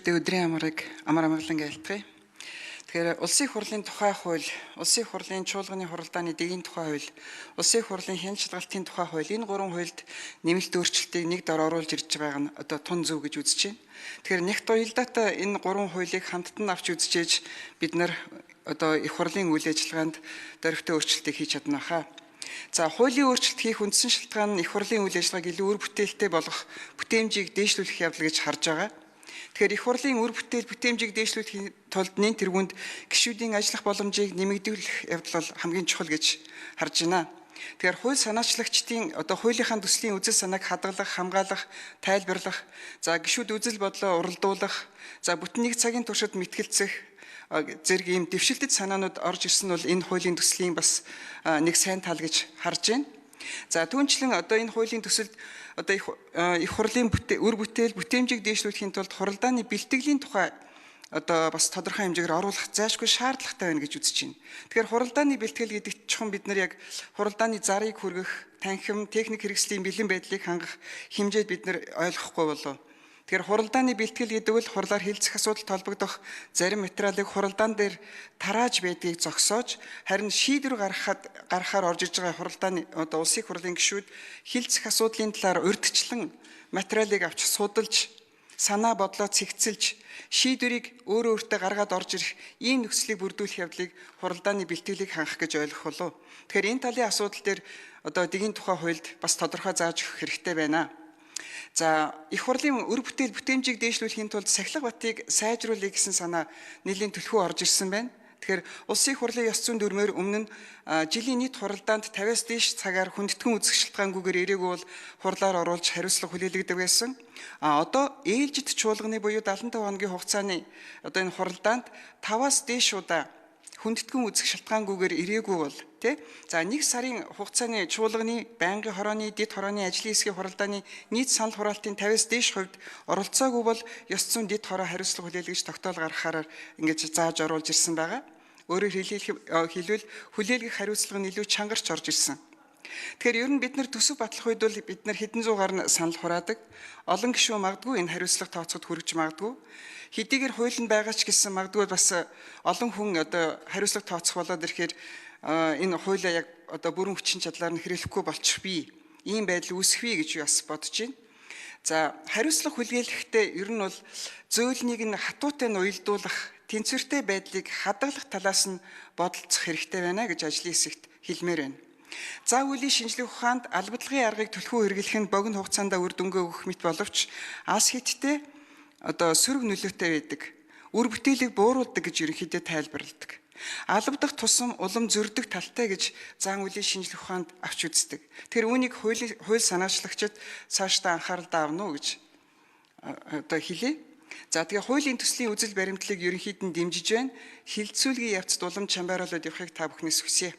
Гишүүдээ өдрийн амрыг амар амгалан айлтгая. Тэгэхээр Улсын их хурлын тухай хууль, Улсын их хурлын чуулганы хуралдааны дэгийн тухай хууль, Улсын их хурлын хяналт шалгалтын тухай хууль энэ гурван хуульд нэмэлт өөрчлөлтийг нэг дор оруулж ирж байгаа нь одоо тун зөв гэж үзэж байна. Тэгэхээр нэгт уялдаатай энэ гурван хуулийг хамтд нь авч үзчихээж бид нар одоо их хурлын үйл ажиллагаанд дөрвтэй өөрчлөлтийг хийж чадна хаа. За хуулийн өөрчлөлт хийх үндсэн шалтгаан нь их хурлын үйл ажиллагааг илүү үр бүтээлтэй болгох бүтээмжийг дээшлүүлэх явдал гэж харж байгаа. Тэгэхээр их хурлын үр бүтээл бүтээмжийг дээшлүүлэхийн тулд нэн тэргуунд гишүүдийн ажиллах боломжийг нэмэгдүүлэх явдал бол хамгийн чухал гэж харж байна. Тэгэхээр хууль санаачлагчдын одоо хуулийнхаа төслийн үзэл санааг хадгалах, хамгаалах, тайлбарлах, за гишүүд үзэл бодлоо уралдуулах, за бүтэн нэг цагийн туршид мэтгэлцэх зэрэг ийм дэвшилтэт санаанууд орж ирсэн нь бол энэ хуулийн төслийн бас нэг сайн тал гэж харж байна. За түүнчлэн одоо энэ хуулийн төсөлд одоо их хурлын үр бүтээл бүтээмжийг дээшлүүлэхийн тулд хуралдааны бэлтгэлийн тухай одоо бас тодорхой хэмжээгээр оруулах зайлшгүй шаардлагатай байна гэж үзэж байна. Тэгэхээр хуралдааны бэлтгэл гэдэгт чухам бид нар яг хуралдааны зарыг хүргэх, танхим, техник хэрэгслийн бэлэн байдлыг хангах хэмжээд бид нар ойлгохгүй болов. Тэгэхээр хуралдааны бэлтгэл гэдэг бол хурлаар хилцэх асуудал толбогдох зарим материалыг хуралдаан дээр тарааж байдгийг зогсоож, харин шийдвэр гаргахаар орж иж байгаа хуралдааны одоо улсын хурлын гишүүд хилцэх асуудлын талаар урьдчилан материалыг авч судалж, санаа бодлоо цэгцэлж, шийдвэрийг өөрөө өөртөө гаргаад орж ирэх ийм нөхцөлийг бүрдүүлэх явдлыг хуралдааны бэлтгэлийг хангах гэж ойлгох болов. Тэгэхээр энэ талын асуудал дээр одоо дэгийн тухай хуульд бас тодорхой зааж өгөх хэрэгтэй байна. За их хурлын үр бүтээл бүтээмжийг дээшлүүлэхийн тулд сахилга батыг сайжруулъя гэсэн санаа нэлийн түлхүү орж ирсэн байна. Тэгэхээр улсын их хурлын ёс зүйн дүрмээр өмнө нь жилийн нийт хуралдаанд 50-аас дээш цагаар хүндэтгэн үзэх шалтгаангүйгээр ирээгүй бол хурлаар оруулж хариуцлага хүлээлгдэг байсан. А одоо ээлжит чуулганы буюу 75 хоногийн хугацааны одоо энэ хуралдаанд 5-аас дээш удаа хүндэтгэн үзэх шалтгаангүйгээр ирээгүй бол тий. За нэг сарын хугацааны чуулганы байнгын хорооны дэд хорооны ажлын хэсгийн хуралдааны нийт санал хураалтын 50-аас дээш хувьд оролцоогүй бол ёс зүйн дэд хороо хариуцлага хүлээлгэж тогтоол гаргахаар ингэж зааж оруулж ирсэн байгаа. Өөрөөр хэлбэл хүлээлгэх хариуцлага нь илүү чангарч орж ирсэн. Тэгэхээр ер нь бид нар төсөв батлах үед бол бид нар хэдэн зуун гаруй санал хураадаг. Олон гишүүн магадгүй энэ хариуцлага тооцоход хүрэж магадгүй. Хэдийгээр хуулинд байгаа ч гэсэн магадгүй бас олон хүн одоо хариуцлага тооцох болоод ирэхээр энэ хуулиа яг одоо бүрэн хүчин чадлаар нь хэрэглэхгүй болчих бий. Ийм байдал үүсэх бий гэж бас бодож байна. За хариуцлага хүлээлгэхдээ ер нь бол зөөлнийг нь хатуутай нь уялдуулах, тэнцвэртэй байдлыг хадгалах талаас нь бодолцох хэрэгтэй байна гэж ажлын хэсэгт хэлмээр байна. За үеийн шинжлэх ухаанд албадлагын аргыг түлхүү хэрэглэх нь богино хугацаанд үр дүнгээ өгөх мэт боловч алс хиттэй одоо сөрөг нөлөөтэй байдаг. Үр бүтээлийг бууруулдаг гэж ерөнхийдөө тайлбарладаг. Албадах тусам улам зөрдөг талтай гэж зан үеийн шинжлэх ухаанд авч үздэг. Тэр үүнийг хууль санаачлагчид цаашдаа анхааралдаа авна уу гэж одоо хэлье. За тэгээ хуулийн төслийн үзэл баримтлалыг ерөнхийд нь дэмжиж байна. Хилцүүлгийн явцад улам чамбайруулаад явахыг та бүхнээс хүсье.